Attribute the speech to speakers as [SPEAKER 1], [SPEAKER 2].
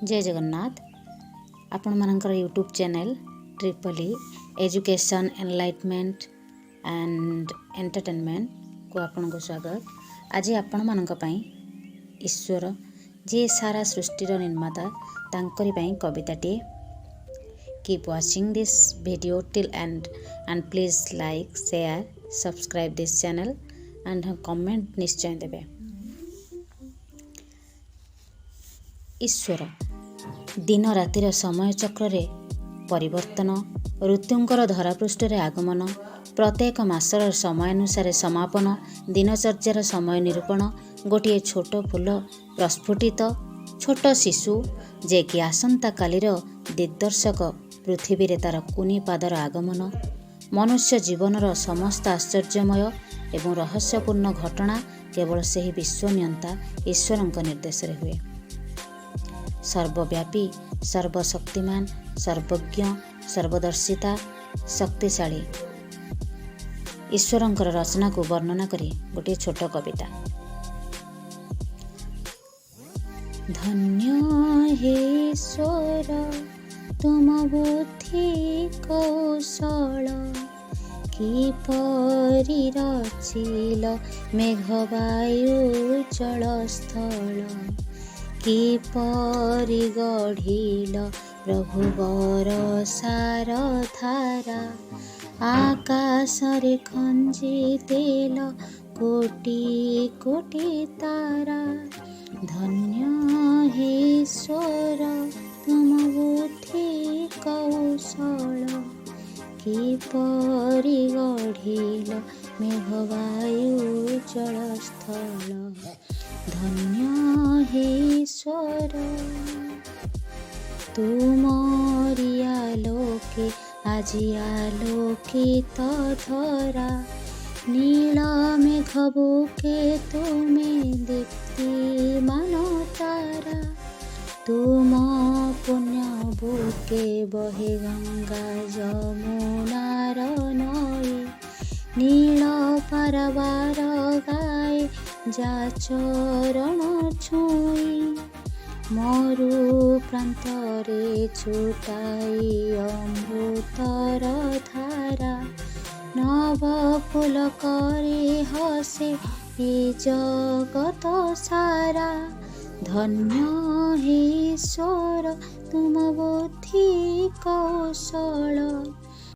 [SPEAKER 1] ଜୟ ଜଗନ୍ନାଥ। ଆପଣମାନଙ୍କର YouTube channel Triple E Education, Enlightenment and ଏଣ୍ଟରଟେନମେଣ୍ଟକୁ ଆପଣଙ୍କୁ ସ୍ୱାଗତ। ଆଜି ଆପଣମାନଙ୍କ ପାଇଁ ଈଶ୍ୱର, ଯିଏ ସାରା ସୃଷ୍ଟିର ନିର୍ମାତା, ତାଙ୍କରି ପାଇଁ କବିତାଟିଏ। Keep watching this video till end and please like, share, subscribe this channel and comment ନିଶ୍ଚୟ ଦେବେ। ଈଶ୍ୱର। ଦିନ ରାତିର ସମୟ ଚକ୍ରରେ ପରିବର୍ତ୍ତନ, ଋତୁଙ୍କର ଧରାପୃଷ୍ଠରେ ଆଗମନ, ପ୍ରତ୍ୟେକ ମାସର ସମୟାନୁସାରେ ସମାପନ, ଦିନଚର୍ଯ୍ୟାର ସମୟ ନିରୂପଣ, ଗୋଟିଏ ଛୋଟ ଫୁଲ ପ୍ରସ୍ଫୁଟିତ, ଛୋଟ ଶିଶୁ ଯେ କି ଆସନ୍ତାକାଲିର ଦିଗ୍ଦର୍ଶକ, ପୃଥିବୀରେ ତାର କୁନି ପାଦର ଆଗମନ, ମନୁଷ୍ୟ ଜୀବନର ସମସ୍ତ ଆଶ୍ଚର୍ଯ୍ୟମୟ ଏବଂ ରହସ୍ୟପୂର୍ଣ୍ଣ ଘଟଣା କେବଳ ସେହି ବିଶ୍ୱନିୟନ୍ତା ଈଶ୍ୱରଙ୍କ ନିର୍ଦ୍ଦେଶରେ ହୁଏ। ସର୍ବବ୍ୟାପୀ, ସର୍ବଶକ୍ତିମାନ, ସର୍ବଜ୍ଞ, ସର୍ବଦର୍ଶିତା, ଶକ୍ତିଶାଳୀ ଈଶ୍ୱରଙ୍କର ରଚନାକୁ ବର୍ଣ୍ଣନା କରି ଗୋଟିଏ ଛୋଟ କବିତା। ଧନ୍ୟ ହେ ଈଶ୍ୱର, ତୁମ ବୁଦ୍ଧି କୌଶଳ, କିପରି ରଚିଲ ମେଘ, ବାୟୁ, ଜଳସ୍ଥଳ, କିପରି ଗଢ଼ିଲ ପ୍ରଭୁ ବରଷାର ଧାରା, ଆକାଶରେ ଖଞ୍ଜି ଦେଲ କୋଟି କୋଟି ତାରା। ଧନ୍ୟ ହେ ଈଶ୍ୱର, ତୁମ ବୁଦ୍ଧି କୌଶଳ, କିପରି ଗଢ଼ିଲ ମେଘ, ବାୟୁ, ଜଳସ୍ଥଳ। ଧନ୍ୟ ହେ ଈଶ୍ୱର। ତୁମରି ଆଲୋକେ ଆଜି ଆଲୋକିତ ଧରା, ନୀଳ ମେଘ ବୁକେ ତୁମେ ଦୀପ୍ତିମାନ ତାରା, ତୁମ ପୁଣ୍ୟ ବୁକେ ବହେ ଗଙ୍ଗା ଯମୁନାର ନଈ, ନୀଳ ପାରାବାର ଗାଏ ଯା ଚରଣ ଛୁଇଁ, ମରୁ ପ୍ରାନ୍ତରେ ଛୁଟାଇ ଅମୃତର ଧାରା, ନବ ପୁଲକରେ ହସେ ଏ ଜଗତ ସାରା। ଧନ୍ୟ ହେ ଈଶ୍ୱର, ତୁମ ବୁଦ୍ଧି କୌଶଳ।